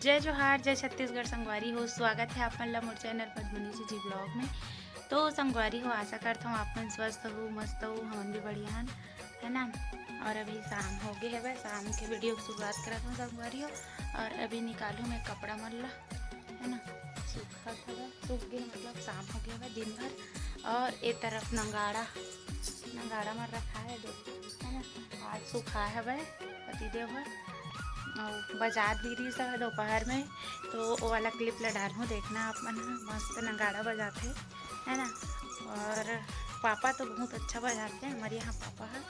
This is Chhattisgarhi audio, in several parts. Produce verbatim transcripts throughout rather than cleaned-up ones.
जय जोहार, जय छत्तीसगढ़ संगवारी हो, स्वागत है आप मन ला मोर चैनल पद्मनी जी जी ब्लॉग में। तो संगवारी हो, आशा करता हूँ आप मन स्वस्थ हो, मस्त हो, हमन भी बढ़िया हन, है ना। और अभी शाम हो गए हवे, शाम के वीडियो की शुरुआत करत हूँ संगवारी हो। और अभी निकालूँ मैं कपड़ा मन ला, है ना, सूखा हवे, सूख गए, मतलब शाम हो गया हवे दिन भर। और ए तरफ नंगाड़ा, नंगाड़ा मन रखा है, देखो, है ना, आज सूखा हवे। पतिदेव ह, अउ बजात भी रहिस हवय दोपहर में, तो वो वाला क्लिप ला डालहूँ, देखना आप मन ह, मस्त नगाड़ा बजाथे, है ना। और पापा तो बहुत अच्छा बजाते हैं हमारे यहाँ पापा ह,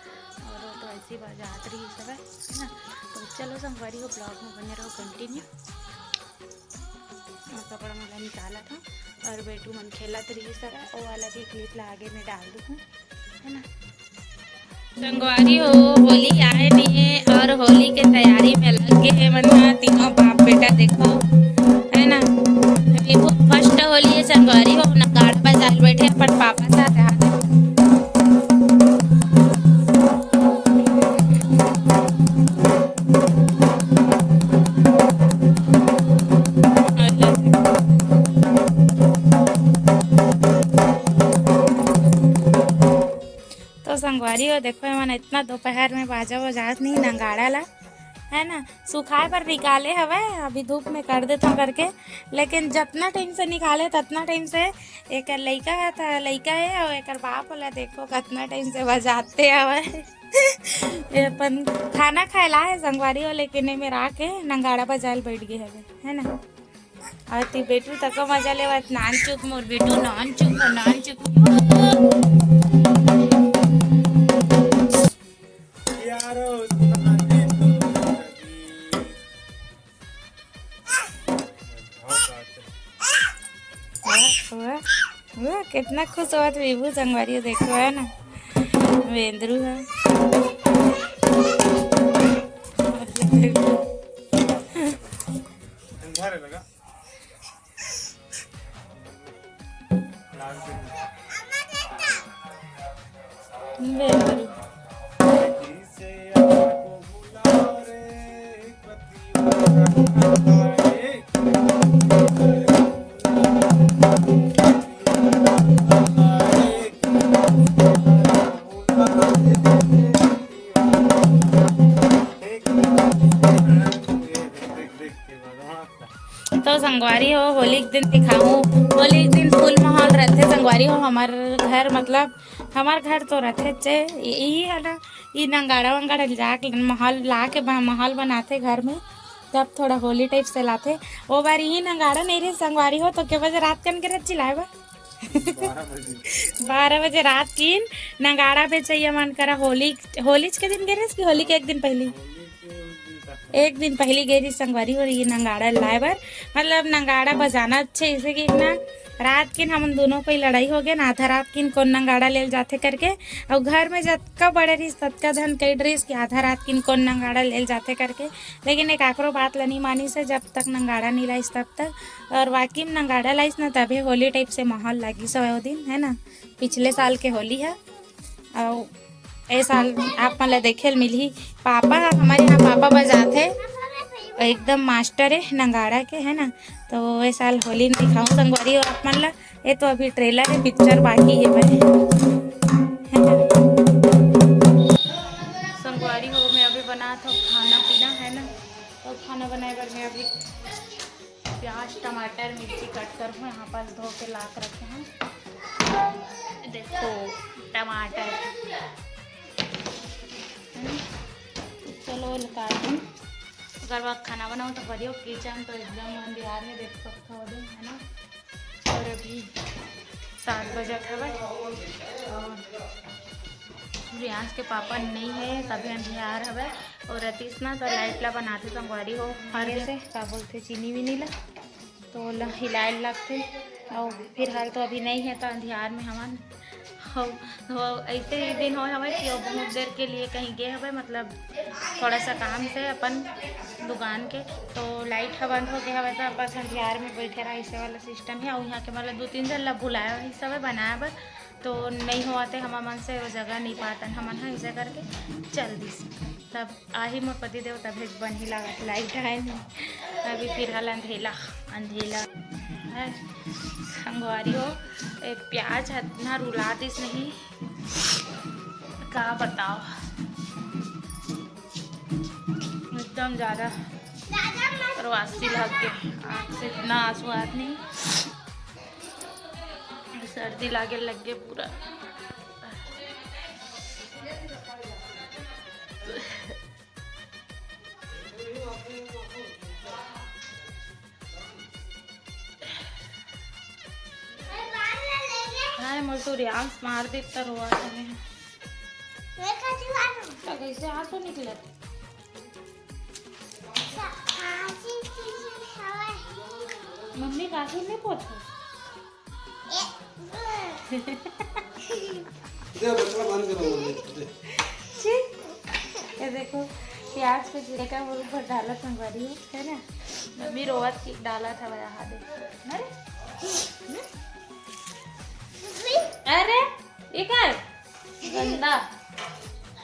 और वो तो ऐसे ही बजात रहिस हवय, है ना। तो चलो संगवारी हो, ब्लॉग में बने रहो कंटिन्यू। और कपड़ा मन ला निकालत हूँ और बेटू मन खेलत रहिस हवय, वो वाला भी क्लिप ला आगे में डाल दूँ, है ना। संगवारी हो, होली आए नहीं है और होली के तैयारी में लग गए हैं मन ह, तीनों बाप बेटा। देखो, है ना, अभी फर्स्ट होली है संगवारी हो, नगाड़ा बजाल बैठे अपन पापा साथ हाथ। तो संगवारी हो, देखो, एमन इतना दोपहर में बाजा बजात नहीं नगाड़ा ला, है ना, सुखाए बर निकाले हवय, अभी धूप में कर देथन करके। लेकिन जतना टाइम से निकाले, ततना टाइम से एकर लइका ह, त लइका हे, अउ एकर बाप वाला देखो, कतना टाइम से बजाते हवय। ये अपन खाना खाए ला है संगवारी हो, लेकिन एमे रा के नगाड़ा बजाए ल बैठ गए हवे, है ना। अउ ती बेटू तको मजा लेवत, नान चुप मोर बेटू, नान चुप, नान चुप। यारो, सुना दे तो कभी। वाह, वाह, वाह, कितना खुश होवत विभू संगवारी हो, देखो, है ना, वेंदरू है। तो संगवारी हो, होली के दिन दिखाहूँ, होली के दिन फुल माहौल रहथे संगवारी हो। हमर घर, मतलब हमर घर तो रहथे चे, यही है ना, ई नंगाड़ा वंगाड़ा जाके माहौल ला के बा-, माहौल बनाथे घर में, तब थोड़ा होली टाइप से लाथे। वो बार यही नंगाड़ा नहीं रहे संगवारी हो, तो के बजे रात कन के रच चिल्लाए बा? बारह बजे रात किन नगाड़ा बेचैया मन करा होली, होलीच के दिन गे रहिस कि होली के एक दिन पहली? एक दिन पहली गे रहिस संगवारी हो ये नगाड़ा लाए बर। मतलब नगाड़ा बजाना अच्छे, जैसे कि ना रात किन हमन दोनों कोई लड़ाई हो गया ना, आधा रात किन कौन नगाड़ा लेल जाथे करके। और घर में जतका बड़े रहिस ततका धन कई रहिस कि आधा रात किन कौन नगाड़ा लेल जाथे करके। लेकिन एक आखरो बात ल नहीं मानिस हे, जब तक नगाड़ा नहीं लाइस तब तक। और वाकई में नगाड़ा लाइस ना, तभे होली टाइप से माहौल लागिस हवय ओ दिन, है ना, पिछले साल के होली है। और ए साल आप मन ला देखे ल मिलही, पापा ह, हमारे यहाँ पापा बजात हे, एकदम मास्टर है नगाड़ा के, है ना। तो ए साल होली में दिखाऊँ संगवारी हो आप मन ला। ये तो अभी ट्रेलर है, पिक्चर बाकी है भाई, है ना। संगवारी हो, मैं अभी बनात हूँ खाना पीना, है ना। तो खाना बनाए बर मैं अभी प्याज, टमाटर, मिर्ची कट कर हूँ, यहाँ पास धो के ला के रखे हैं। देखो टमाटर, हम्म, चलो निकाल दूँ। अगर वह खाना बनाओ तो करियो, किचन तो एकदम अंधियार में देख सकते हो, है ना। और अभी सात बजत हवय और प्रियांश के पापा नहीं है, तभी अंधियार हवय। और रतीश ना तो लाइट ला बनाथे संगवारी हो, हर ये से का बोलथे, चीनी वीनी ला, तो ओला हिलाए ल लगथे। और फिलहाल तो अभी नहीं है, तो अंधियार में हमन हो, हो, ऐसे ही दिन होय हवय कि वो बहुत देर के लिए कहीं गए हवय, मतलब थोड़ा सा काम से अपन दुकान के, तो लाइट ह बंद हो गया हवय, तो बस अंधियार में बैठे रहा, ऐसे वाला सिस्टम है। और यहाँ के मतलब दो तीन जन ला बुलाया हुआ सब है बनाए बर, तो नहीं होवत हे हमर मन से, वो जगह नहीं पातन हमन ह, ऐसे करके चल दिस। तब आही मोर पति देव, तभे बन ही लागत, लाइट आए नहीं। अभी फिलहाल अंधेला, अंधेला है। संगवारी हो, ए प्याज इतना रुला दिस नहीं, का बताओ, एकदम ज्यादा प्रवासी लग गए, आँख से इतना आंसू आत नहीं, सर्दी लागे लग गए पूरा। हाय, मोर सूर्यांश मार दे त रोवा तने। मैं खाती वाला। त कैसे आंसू निकलत? मम्मी काकी नहीं पूछो। दे, बटवा बंद करो, मम्मी, दे। छी, ये देखो, प्याज को छिलका वो ऊपर डालत संगवारी हो, है ना? मम्मी रोवत की डालत हवे, यहाँ दे। अरे, अरे, ये का है? गंदा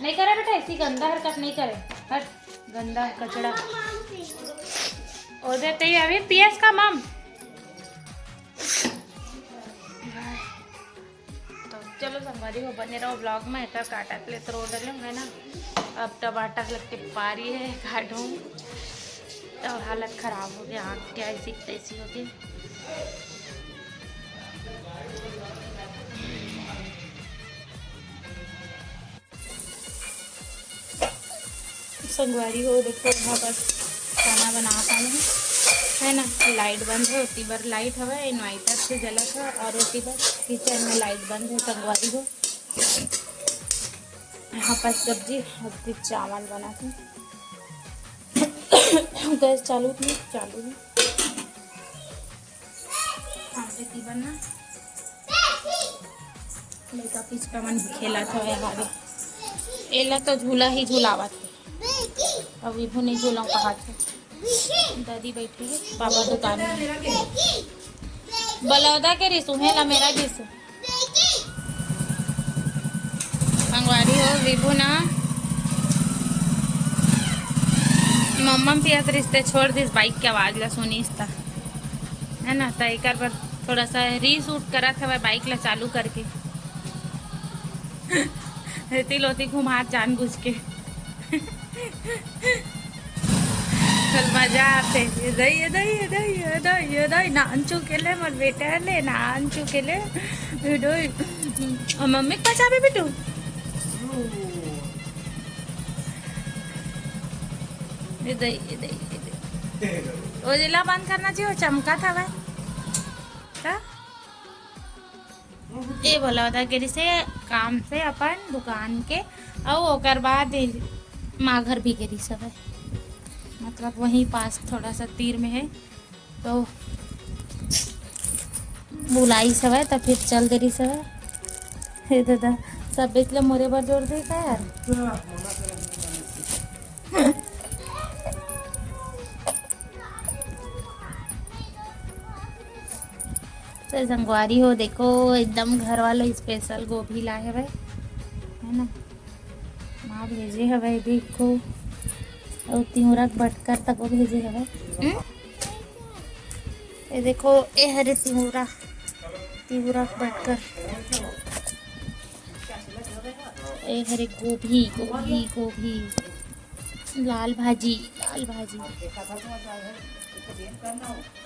नहीं करे बेटा, ऐसी गंदा हरकत नहीं करे। हट, गंदा कचड़ा। ओ देते ही अभी पी एस का मम। तो चलो संगवारी हो, बने रहो vlog में। एकर काटत ले तो रो डले है ना, अब टमाटर लग के पारी है, काटूँ तो हालत खराब हो गया, आँख क्या ऐसी तैसी हो गई। संगवारी हो, देखो, यहाँ पर खाना बना खाना है ना, लाइट बंद है, ओती बर लाइट हवा है, इन्वर्टर से जलत है, और ओती बर किचन में लाइट बंद है संगवारी हो। यहाँ पर सब्जी, अभी चावल बना के गैस चालू थी, चालू है। हाँ, बेटी बनना। लइका पिचका मन खेलत हवे हावे। एला तो झूला ही झुलावत हे। अब विभू नहीं झूला कहा थे। दादी बैठी है, पापा दुकान में। बलौदा के रिसु है ला मेरा रिसु। संगवारी हो, विभू ना मम्मा पियत रिश्ते छोड़ दिस, बाइक के आवाज ला सुनिस ता, है ना? त एकर बर थोड़ा सा री शूट करत हवे बाइक ला चालू करके। एती लोती घुमात जानबूझ के। चल मजा आते। ये दई, ये दई, ये दई, ये दई, ये दई, नान चुके ले मोर बेटा ले, नान चुके ले। ये दई, और मम्मी के पास आवे बेटू। ये दई, ये दई, ये दई। वो जिला बंद करना चाहिए, वो चमका था भाई। का? ए भोला दादा गिरी से काम से अपन दुकान के, अउ ओकर बाद ए माँ घर भी गिरी सब है, मतलब वहीं पास थोड़ा सा तीर में है, तो बुलाई सब है, तो फिर चल दे रही सब है। हे दादा, सब बेच ले मोरे बर जोर दे का यार। तो संगवारी हो, देखो एकदम घर वाला स्पेशल गोभी लाए हवे, है ना? माँ भेजे हवे देखो, और तिउरा के बटकर तको भेजे हवे। हम्म? ये देखो, ए हरे तिउरा, तिउरा के बटकर। ए हरे गोभी, गोभी, गोभी। लाल भाजी, लाल भाजी।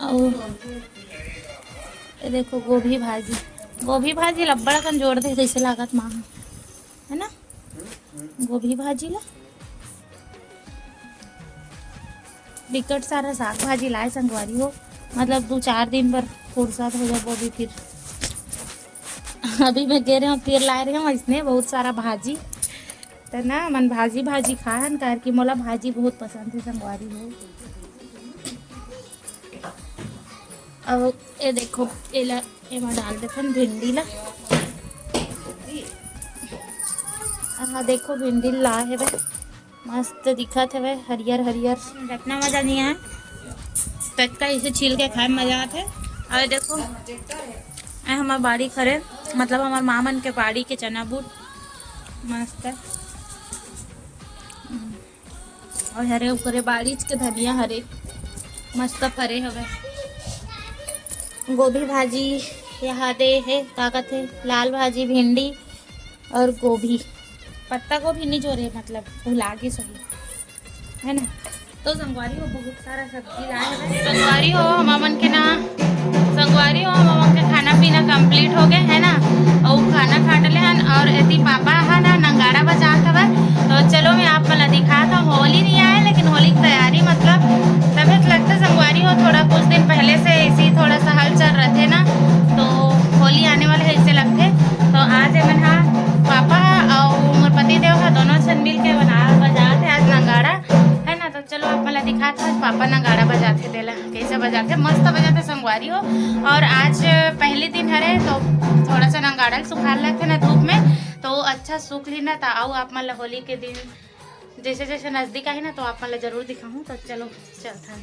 अउ ये देखो गोभी भाजी, गोभी भाजी लब्बड़ कन जोर दे जैसे लागत माँ, है ना? गोभी भाजी ला बिकट सारा साग भाजी लाए संगवारी हो, मतलब दो चार दिन बर फुर्सत हो जाबो अभी फिर। अभी मैं गे रहे हूँ, फिर लाए रहे हूँ इसने बहुत सारा भाजी। त ना मन भाजी भाजी खाहन, काबर कि मोला भाजी बहुत पसंद है संगवारी हो। अब ये देखो, एला एमा डाल देथन भिंडी ला। हाँ देखो भिंडी ला है भाई, मस्त दिखत हवे हरियर हरियर। जितना मजा नहीं आए ततका इसे छील के खाए में मजा आथे। और देखो ए हमार बाड़ी खरे मतलब हमर माँ मन के बाड़ी के चना बूट मस्त। और हरे ओकरे बाड़ीच के धनिया हरे मस्त फरे हवे। गोभी भाजी यहाँ दे हे, का कथे, लाल भाजी, भिंडी और गोभी। पत्ता गोभी नहीं जोरे, मतलब भुला गिस होही, है ना। तो संगवारी हो, बहुत सारा सब्जी लाए हवे। संगवारी हो, हमन के ना, संगवारी हो, हमन के खाना पीना complete हो गए, है ना। और खाना खा डले हन और एती पापा हा ना नंगाड़ा बजात हवे। तो चलो मैं आप मन ला दिखात हूँ। होली नहीं आए लेकिन होली की तैयारी, मतलब तबीयत लगता संगवारी हो, थोड़ा कुछ दिन पहले से इसी थोड़ा सा हलचल रहते ना, तो होली आने वाले है इसे लगते। तो आज हमन हा पापा और मोर पति देव हा दोनों झन मिल के बना बजात है आज नंगाड़ा, है ना। तो चलो आप मन ला दिखात हूँ, आज पापा नगाड़ा बजाथे, तेला कैसे बजाथे, मस्त बजाथे संगवारी हो। और आज पहली दिन हरे तो थोड़ा सा नगाड़ा ल सुखाए लगथे ना धूप में, तो अच्छा सूख ली ना, तो आओ आप मन ला होली के दिन जैसे जैसे नजदीक आही ना, तो आप मन ला जरूर दिखाहूँ। तो चलो चलथन।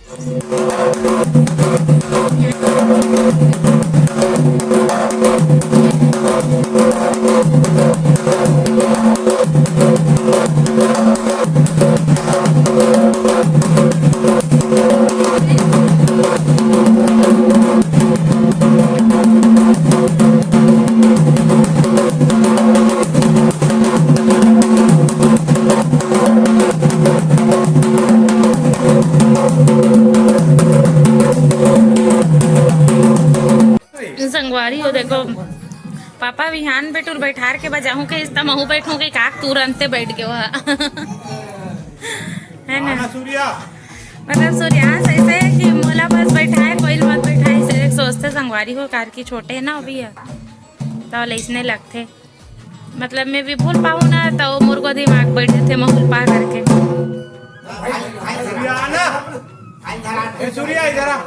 संगवारी हो, देखो, पापा बिहान बेटुर बैठार के बजाहूँ के इस्ता महू बैठूँ के काक तुरंते बैठ गयो हा। है ना? हाँ, सूर्या। मतलब सूर्यांश ऐसे है कि मोला बस बैठाए, कोई मत बैठाए, ऐसे एक सोचते संगवारी हो, कार की छोटे है ना अभी है, तो ऐसने लगथे। मतलब मैं भी भूल पाऊँ ना, तो मोर को दिमाग बैठे थे, मैं भूल पा करके। सूर्या, आना। ए, सूर्या, इधर आ।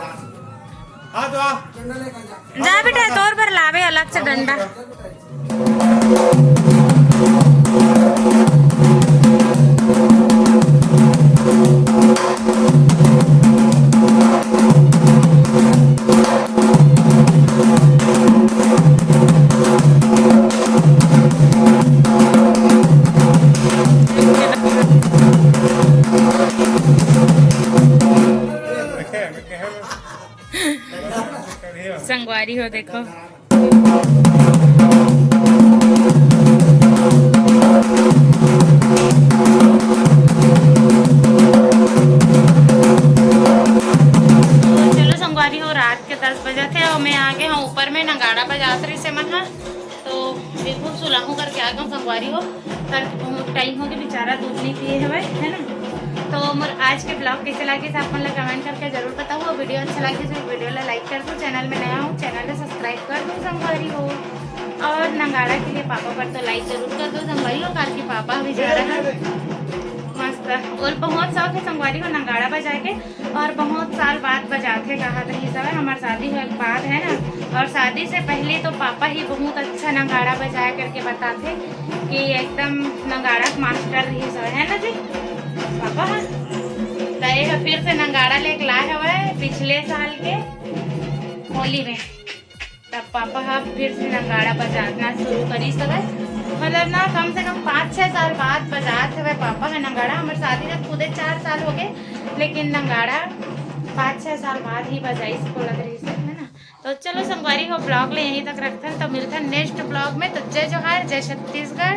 आ तो आ। जा बेटा, तोर बर लावे अलग से डंडा। संगवारी हो, देखो। चलो संगवारी हो, रात के दस बजे थे और मैं आ गए हूँ ऊपर में, नगाड़ा बजात रही से मन हा। तो बिल्कुल सुलाहू करके आ गए संगवारी हो, करके बहुत टाइम हो गया, बेचारा दूध नहीं पिए हवे, है ना। तो मोर आज के ब्लॉग कैसे लगे आप मन ला कमेंट करके जरूर बताओ। वीडियो अच्छा लगे तो वीडियो ला लाइक कर दो, चैनल में नया हो चैनल ला सब्सक्राइब कर दो संगवारी हो। और नगाड़ा के लिए पापा पर तो लाइक जरूर कर दो संगवारी हो, कार की पापा भी जा रहा है मस्त। और बहुत शौक है संगवारी हो नगाड़ा बजाए के, और बहुत साल बाद बजाथे कहत रहिस हवय। हमर शादी होए के बाद है ना, और शादी से पहले तो पापा ही बहुत अच्छा नगाड़ा बजाया करके बताथे कि एकदम नगाड़ा के मास्टर रहिस हवय, है ना जी पापा? त एक फिर से नगाड़ा लेके लाए हवय पिछले साल के होली में। तब पापा ह फिर से नगाड़ा बजाना शुरू करिस हवय। मतलब ना, कम से कम पाँच छः साल बाद बजात हवय पापा ह नगाड़ा। हमर शादी ला खुदे चार साल हो गए, लेकिन नगाड़ा पाँच छः साल बाद ही बजाइस बोलत रहिस, है ना। तो चलो संगवारी हो, ब्लॉग ले यहीं तक रखथन, तो मिलथन नेक्स्ट ब्लॉग में। तो जय जोहार, जय छत्तीसगढ़,